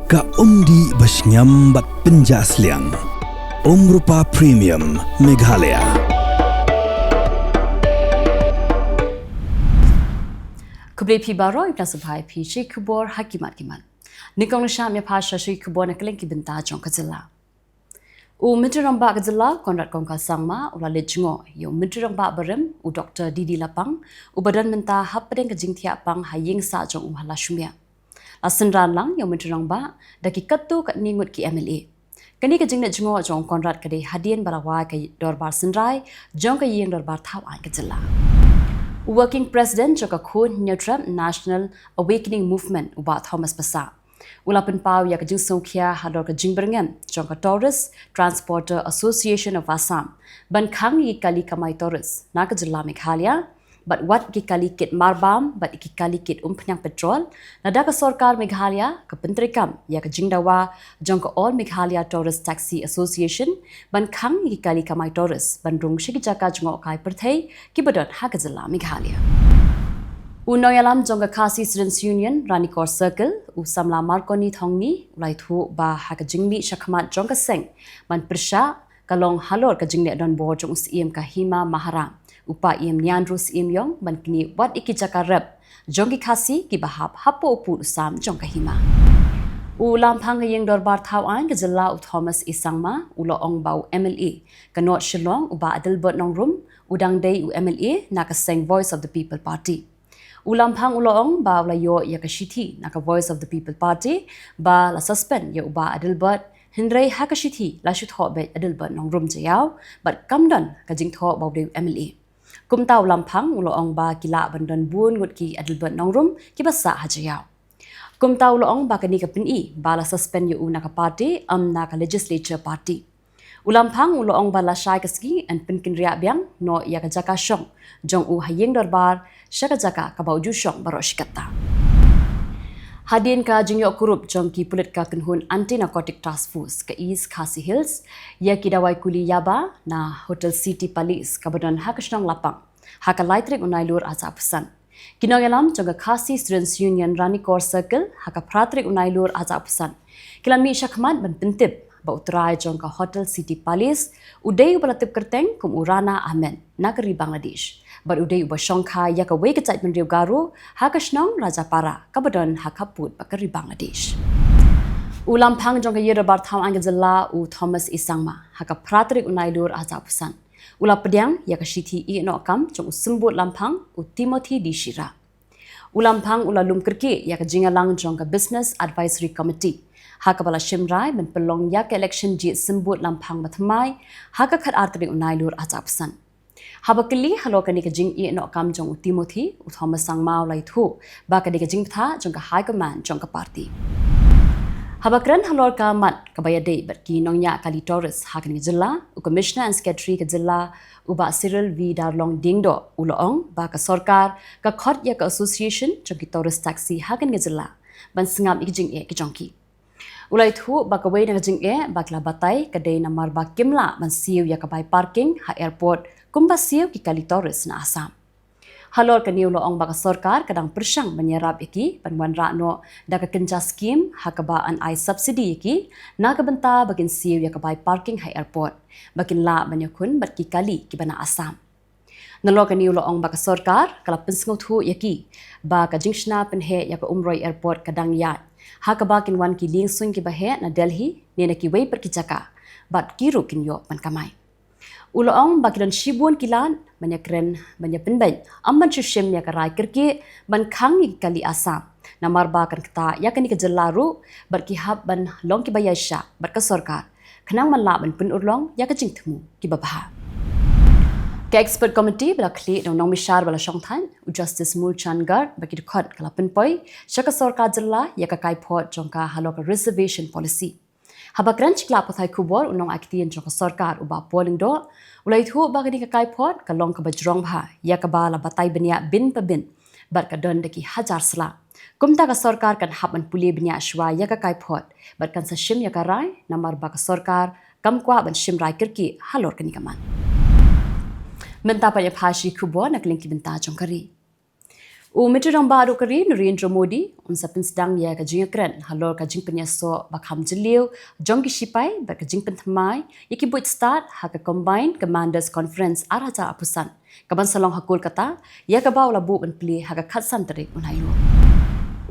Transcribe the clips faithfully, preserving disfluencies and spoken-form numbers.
Ka umdih ba shngiam bad pynjah sliang. Umrupa Premium Meghalaya. Khublei phi baroh, ïa phi sngewbha ïa phi sha ki khubor ha ki mat ki mat. Nyngkong ngi sa ïa peit sha ki khubor na kylleng ki bynta jong ka jylla. U Myntri Rangbah ka jylla Conrad Kongkal Sangma u la leit jngoh ïa u Myntri Rangbah barim u Doktor D D Lapang, uba don mynta hapdeng ka jingthiah pang ha ïing sah jong u ha Lashmia. La synran lang ïa u Myntri Rangbah da ki katto katne ngut ki M L A. Kane ka jingleit jngoh jong u Conrad ka dei hadien ba la wai ka dorbar synrai jong ka ïing dorbar thaw aiñ ka jylla. U Working President jong ka Khun Hynñiewtrep National Awakening Movement, u Bah Thomas Passah, u la pynpaw ïa ka jingsngewkhia halor ka jingbyrngem jong ka Tourist Transporter Association of Assam ban khang ïa ki kali kamai tourist na ka jylla Meghalaya, bad wat ïa ki kali kit marbam bad ïa ki kali kit umphniang petrol, lada ka sorkar Meghalaya ka pyntreikam ïa ka jingdawa jong ka All Meghalaya Tourist Taxi Association ban khang ïa ki kali kamai tourist ban rung sha ki jaka jngohkai pyrthei kiba don ha ka jylla Meghalaya. U nongïalam jong ka Khasi Students Union Ranikor Circle, u samla Marconi Thongni, u la ïathuh ba ha ka jingmih shakhmat jong ka seng ban pyrshah ka long halor ka jingleh donbor jong u Syiem ka Hima Maharam, u Paiem Nianru Syiem Iong, ban knieh wat ïa ki jaka rep jong ki Khasi kiba hap hapoh u pud u sam jong ka hima. U Lamphang ka ïing dorbar thaw aiñ ka jylla u Thomas E Sangma u la ong ba u M L A ka North Shillong u Bah Adelbert Nongrum u dang dei u M L A na ka seng Voice of the People Party. U Lamphang u la ong ba u la ïoh ïa ka shithi na ka Voice of the People Party ba la suspend ïa u Bah Adelbert, hynrei ha ka shithi la shu thoh beit Adelbert Nongrum Jaïaw, bad kam don ka jingthoh ba u dei u M L A. Kumta u Lamphang u la ong ba ki lah ban don bun ngut ki Adelbert Nongrum kiba sah ha Jaïaw. Kumta u la ong ba kane ka pyni ba la suspend ïa u na ka party, ym na ka legislature party. U Lamphang u la ong ba lashai ka sngi yn pynkynriah biang noh ïa ka jaka shong jong u ha ïing dorbar sha ka jaka kaba u ju shong baroh shi katta. Hadien ka jingïoh kurup jong ki pulit ka kynhun Anti Narcotic Task Force ka East Khasi Hills ïa ki dawai kuli yaba na Hotel City Palace kaba don ha ka shnong Lapang ha ka lai tarik u Nailur arhajar arphew san, ki nongïalam jong ka Khasi Students Union Ranikor Circle ha ka phra tarik u Nailur arhajar arphew san ki la mih shakhmat ban pyntip ba u trai jong ka Hotel City Palace u dei uba la tip kyrteng kum u Rana Ahmed na ka ri Bangladesh, bad u dei uba shongkha ïa kawei ka jaitbynriew Garo ha ka shnong Rajapara kaba don ha khappud bad ka ri Bangladesh. U Lamphang jong ka ïing dorbar thaw aiñ ka jylla u Thomas E Sangma ha ka phra tarik u Nailur arhajar arphew san u la pdiang ïa ka shithi ïehnoh kam jong u Symbud Lamphang u Timothy D Shira. U Lamphang u la lum kyrkieh ïa ka jingïalang jong ka Business Advisory Committee ha kaba la shim rai ban pynlong ïa ka election jied Symbud Lamphang bathymmai ha ka khatar tarik u Nailur arhajar arphew san. Haba kylli halor kane ka jingïehnoh kam jong u Timothy, u Thomas Sangma u la ïathuh ba ka dei ka jingbthah jong ka High Command jong ka party. Haba kren halor ka mat kaba ïadei bad ki nongñiah kali tourist ha kane ka jylla, u Commissioner and Secretary ka jylla u Bah Cyril V Darlong Diengdoh u la ong ba ka sorkar ka khot ïa ka association jong ki tourist taxi ha kane ka jylla ban sngap ïa ki jingeh ki jong ki. U la ïathuh ba kawei na ka jingeh ba ki la batai ka dei namar ba kim lah ban siew ïa ka bai parking ha airport kumba siew ki kali tourist na Assam. Halor kane u la ong ba ka sorkar ka dang pyrshang ban ïarap ïa ki ban wanrah noh da ka kynja skim ha kaba yn ai subsidy ïa ki na ka bynta ba kin siew ïa ka bai parking ha airport ba kin lah ban ïakhun bad ki kali kiba na Assam. Nalor kane u la ong ba ka sorkar ka la pynsngewthuh ïa ki ba ka jingshna pynheh ïa ka Umroi Airport ka dang ïaid ha kaba kin wan ki liengsuiñ kiba heh na Delhi ne na kiwei pat ki jaka bad ki ruh kin ïoh ban kamai. U la ong ba ki don shibun ki lad ban ïakren ban ïapynbeit, ym ban shu shim ïa ka rai kyrkieh ban khang ïa ki kali Assam namar ba kan ktah ïa kane ka jylla ruh bad ki hap ban long kiba ïaishah bad ka sorkar khnang ban lah ban pynurlong ïa ka jingthmu kiba bha. Ka expert committee ba la khlieh na u nongbishar ba la shongthait u Justice Moolchand Garg bad ki dkhot ka la pynpoi sha ka sorkar jylla ïa ka kaiphod jong ka halor ka reservation policy. Haba kren sha ki lad pathai khubor u nongai ktien jong ka sorkar u Bah Paul Lyngdoh u la ïathuh ba kane ka kaiphod ka long kaba jrong bha ïa kaba la batai bniah bin pa bin bad ka don da ki hajar sla. Kumta ka sorkar kan hap ban pule bniah shuwa ïa ka kaiphod bad kan sa shim ïa ka rai namar ba ka sorkar kam kwah ban shim rai kyrkieh halor kane ka mat. Mynta pat ïa pha sha ki khubor na kylleng ki bynta jong ka ri. U Myntri Rangbah Duh ka ri Narendra Modi un sa pynsdang ïa ka jingïakren halor ka jingpynïasoh ba kham jylliew jong ki shipai bad ka jingpynthymmai ïa ki buit stad ha ka Combined Commanders Conference ar hajar arphew san, kaban sa long ha Kolkata, ïa kaba u la buh ban plie ha ka khatsan tarik u Naiïur.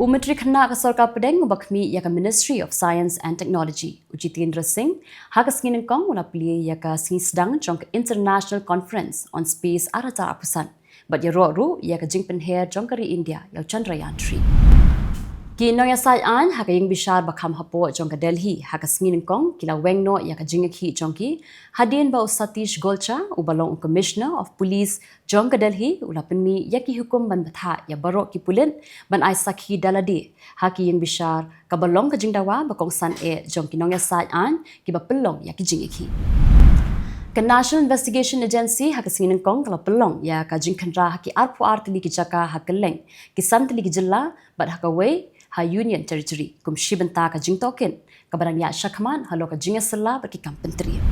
U Myntri Khynnah ka Sorkar Pdeng uba khmih ïa ka Ministry of Science and Technology, u Jitendra Singh, ha ka sngi nyngkong u la plie ïa ka sngi sdang jong ka International Conference on Space ar hajar arphew san bad ïaroh ruh ïa ka jingpynher jong ka ri India ïa u Chandrayaan three. Ki nongïasaid aiñ ha ka ïingbishar ba kham hapoh jong ka Delhi ha ka sngi nyngkong ki la weng noh ïa ka jingïakhih jong ki, hadien ba u Satish Golcha uba long u Commissioner of Police jong ka Delhi u la pynmih ïa ki hukum ban bthah ïa baroh ki pulit ban ai sakhi da lade ha ki ïingbishar, kaba long ka jingdawa ba kongsan eh jong ki nongïasaid aiñ kiba pynlong ïa ki jingïakhih. Ka National Investigation Agency ha ka sngi nyngkong ka la pynlong ïa ka jingkhynra ha ki arphew ar tylli ki jaka ha kylleng ki san tylli ki jylla bad ha kawei ha Union Territory kum shi bynta ka jingtohkit kaba dang ïaid shakhmat halor ka jingïasylla bad ki kam pyntriem.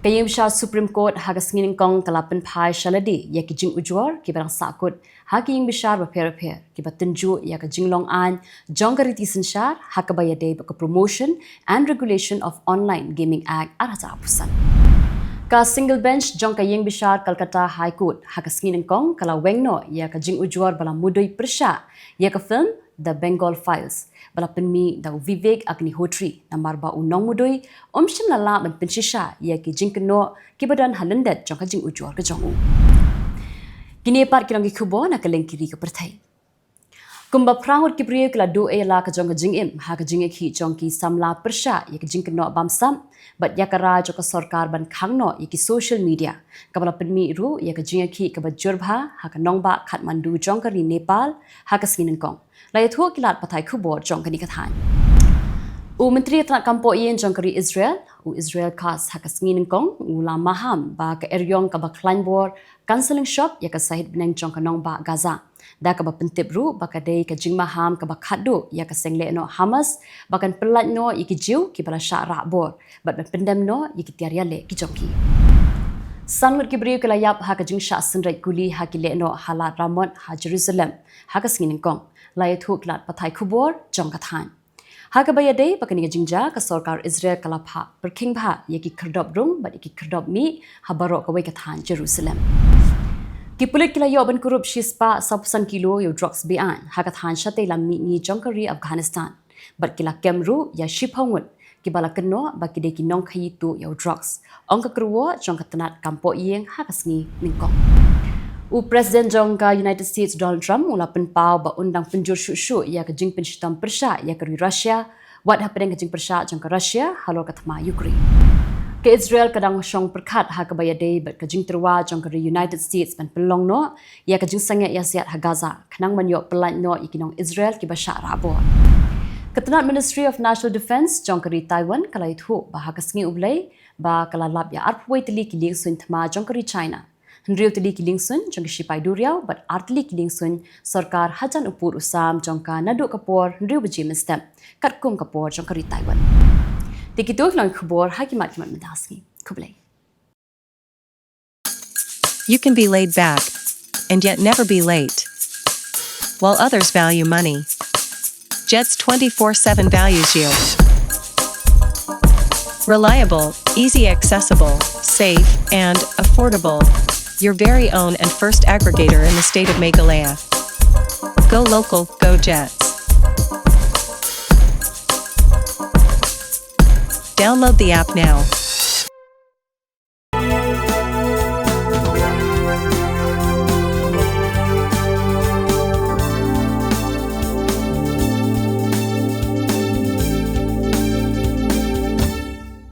Ka ïingbishar Supreme Court ha ka sngi nyngkong ka la pynphai sha lade ïa ki jingujor kiba dang sahkut ha ki ïingbishar bapher bapher kiba tynjuh ïa ka jinglong aiñ jong ka riti synshar ha kaba ïadei bad ka Promotion and Regulation of Online Gaming Act ar hajar arphew san. Ka single bench jong ka ïingbishar Calcutta High Court ha ka sngi nyngkong ka la weng noh ïa ka jingujor ba la mudui pyrshah ïa ka film The Bengal Files ba la pynmih da u Vivek Agnihotri, namar ba u nongmudui um shym la lah ban pynshisha ïa ki jingkynnoh kiba don ha lyndet jong ka jingujor ka jong u. Kine pat ki long ki khubor na ka lyngkiri ka pyrthei. Kumba phra ngut ki briew ki la duh ïa la ka jong ka jingim ha ka jingïakhih jong ki samla pyrshah ïa ka jingkynnoh bamsap bad ïa ka rai jong ka sorkar ban khang noh ïa ki social media, kaba la pynmih ruh ïa ka jingïakhih kaba jur bha ha ka nongbah Kathmandu jong ka ri Nepal ha ka sngi nyngkong. La ïathuh ki lad pathai khubor jong kane ka thaiñ. U Myntri ka tnat kam poh ïing jong ka ri Israel, u Israel Katz, ha ka sngi nyngkong u la maham ba ka eriong kaba khlaiñ bor kan sa lyngshop ïa ka sahit bneng jong ka nongbah Gaza, da kaba pyntip ruh ba ka dei ka jingmaham kaba khatduh ïa ka seng lehnoh Hamas ba kan pyllait noh ïa ki Jiw kiba la shah rah bor bad ban pyndem noh ïa ki tiar ïaleh ki jong ki. San ngut ki briew ki la ïap ha ka jingshah synreit kuli ha ki lehnoh ha Lad Ramot ha Jerusalem ha ka sngi nyngkong, la ïathuh ki lad pathai khubor jong ka thaiñ. Ha kaba ïadei bad kane ka jingjia, ka sorkar Israel ka la phah pyrkhing bha ïa ki khyrdop rung bad ïa ki khyrdop mih ha baroh kawei ka thaiñ Jerusalem. Ki pulit ki la ïoh ban kurup shispah sawphew san kilo ïa u drugs beaiñ ha ka thaiñ shatei lam mihngi jong ka ri Afghanistan bad ki la kem ruh ïa shiphew ngut kiba la kynnoh ba ki dei ki nongkhaïi tuh ïa u drugs, ong ka kyrwoh jong ka tnat kam poh ïing ha ka sngi nyngkong. U President jong ka United States Donald Trump u la pynpaw ba un dang pynjur shuh shuh ïa ka jingpynshitom pyrshah ïa ka ri Russia, wat hapdeng ka jingpyrshah jong ka Russia halor ka thma Ukraine. Ka Israel ka dang shong pyrkhat ha kaba ïadei bad ka jingtyrwa jong ka ri United States ban pynlong noh ïa ka jingsangeh ïasiat ha Gaza khnang ban ïoh pyllait noh ïa ki nong Israel kiba shah rah bor. Ka tnat Ministry of National Defence jong ka ri Taiwan ka la ïathuh ba ha ka sngi U Blei ba ka la lap ïa arphew wei tylli ki liengsuiñ thma jong ka ri China, hynriew tylli ki liengsuiñ jong ki shipai duriaw bad ar tylli ki liengsuiñ sorkar hajan u pud u sam jong ka naduh ka por hynriew baje mynstep, katkum ka por jong ka ri Taiwan. Te kito ki long ki khubor ha ki mat ki mat mynta ka sngi. Khublei. You can be laid back and yet never be late. While others value money, Jet's twenty-four seven values you. Reliable, easy accessible, safe, and affordable. Your very own and first aggregator in the state of Meghalaya. Go local, go Jets. Download the app now.